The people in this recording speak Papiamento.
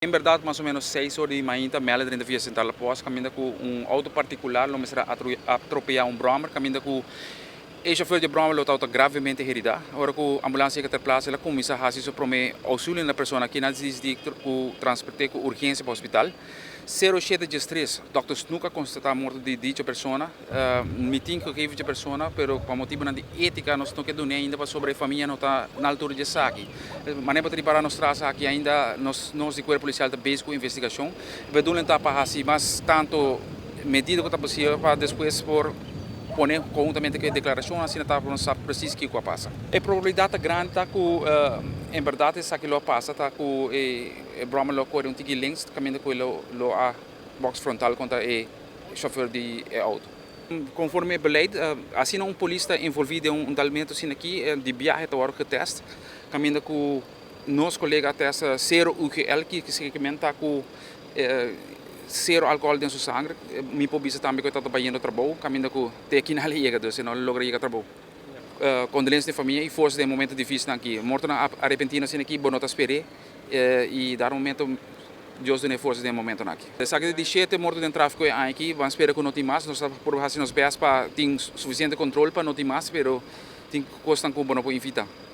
En berdad, mas o menos 6 or di mainta, mel a drenta via Centrale Post, caminda cu un auto particular lo mester a atropea un brommer, caminda cu e chauffeur di brommer lo tabata gravemente herida. Ora cu ambulance yega ter plaatse, el a cuminsa haci su prome auxilio na persona aki, nan a dicidi cu transporte cu urgencia pa hospital. 07 diestres, Dòkter Snoek a constata morto di dicho persona. Mi tin gegevens di persona, pero pa motibonan di etica nos no ke duna ainda pasobra e famia no ta na altura di esaki. Manera bo ta ripara nos tras aki ainda nos di Cuerpo Policial ta bezig cu investigacion. Bedoeling ta pa haci mas tanto medida cu ta posibel pa despues por pone conhuntamente cu e declaracion asina ta pa nos sa precies kico a pasa. E probabilidad ta grandi ta cu en berdad esaki lo a pasa ta cu e brommer lo a core un tiki links caminda cu e lo a box frontal contra e chauffeur di e auto. Conforme e beleid, asina un polis ta envolvi den un dalmento asina aki, di biahe ta worde getest, caminda cu nos colega a test 0 UGL, ki ta cu 0 alcohol den su sanger. Mi por bisa tambe cu e ta bayendo trabou, caminda cu te aki nan a yega, dus no logra yega trabou. Condolencia di famia y forsa den momento dificil aki. Morto repentino asina aki, bo no ta spera y na momento Dios duna forsa den momento aki. Esaki di 7 morto den trafico aki, ban spera cu no tin mas, nos ta por haci nos best pa tin suficiente control pa no tin mas, pero tin cos cu bo no por evita.